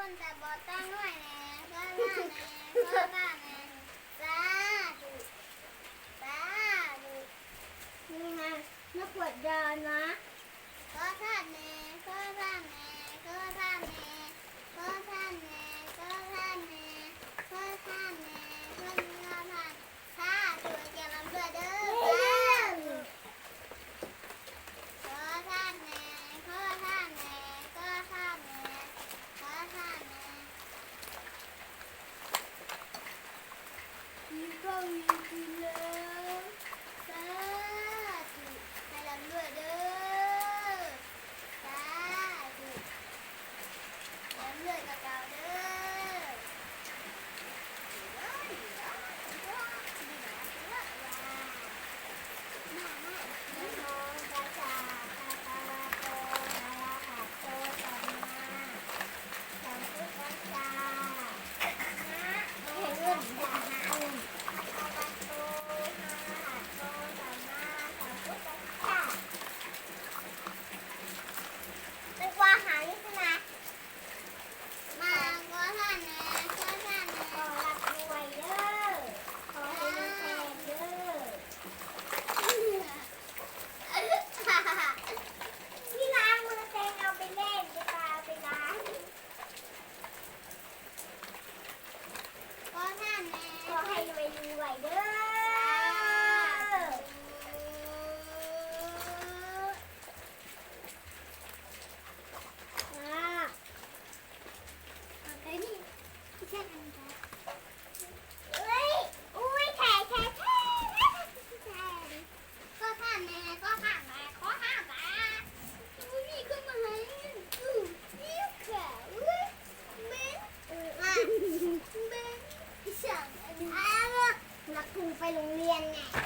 ຄົນຕາບອດຕາໜ້ອຍແດ່ ຂໍພະແດ່ ຂໍພະແດ່ ສາທຸ ສາທຸ. ນີ້ນະ ມາກວດຢານະ. ຂໍທ່ານແດ່ ຂໍທ່ານແດ່ ຂໍທ່ານແດ່ ຂໍທ່ານແດ່ ຂໍທ່ານແດ່ ຂໍທ່ານແດ່ ຂໍທ່ານແດ່ ສາທຸ ໃຫ້ເຈົ້າລ່ຳລວຍເດີ ສາທຸ. ຂໍທ່ານແດ່ ຂໍທ່ານແດ່ ຂໍທ່ານແດ່ ຂໍທ່ານແດ່. ມີເຂົ້າມີກິນແລ້ວ ສາທຸ ໃຫ້ລ່ຳລວຍເດີ ສາທຸ ລ່ຳລວຍກວ່າເກົ່າເດີ. ເປັນກວ່າຫາຢູ່ຊັ້ນນະ ມາຂໍທ່ານແດ່ ຂໍທ່ານແດ່ ຂໍລ່ຳລວຍເດີ ຂໍໃຫ້ມີແຟນເດີ. ທີ່ລ້າງມືແຕ່ງເອົາໄປແລ່ນ ໄປຕາ ໄປລ້າງ. ຂໍທ່ານແດ່ ຂໍໃຫ້ລວຍໆເດີ ສາທຸ. ອ່າ ຂໍໃຫ້ມີແຟນເດີ. ເອີຍ ອຸ້ຍ ແທ້ໆ ຂໍທ່ານແດ່ ຂໍທ່ານແດ່ ຂໍທ່ານແດ່ ບໍ່ມີຄົນມາໃຫ້ເງິນກູ ຫິວເຂົ້າ ເອີຍ ເບັງ ເອີ ເບັງ ອີ່ຫຍັງອັນນີ້ ນັກກູໄປໂຮງຮຽນໄງ.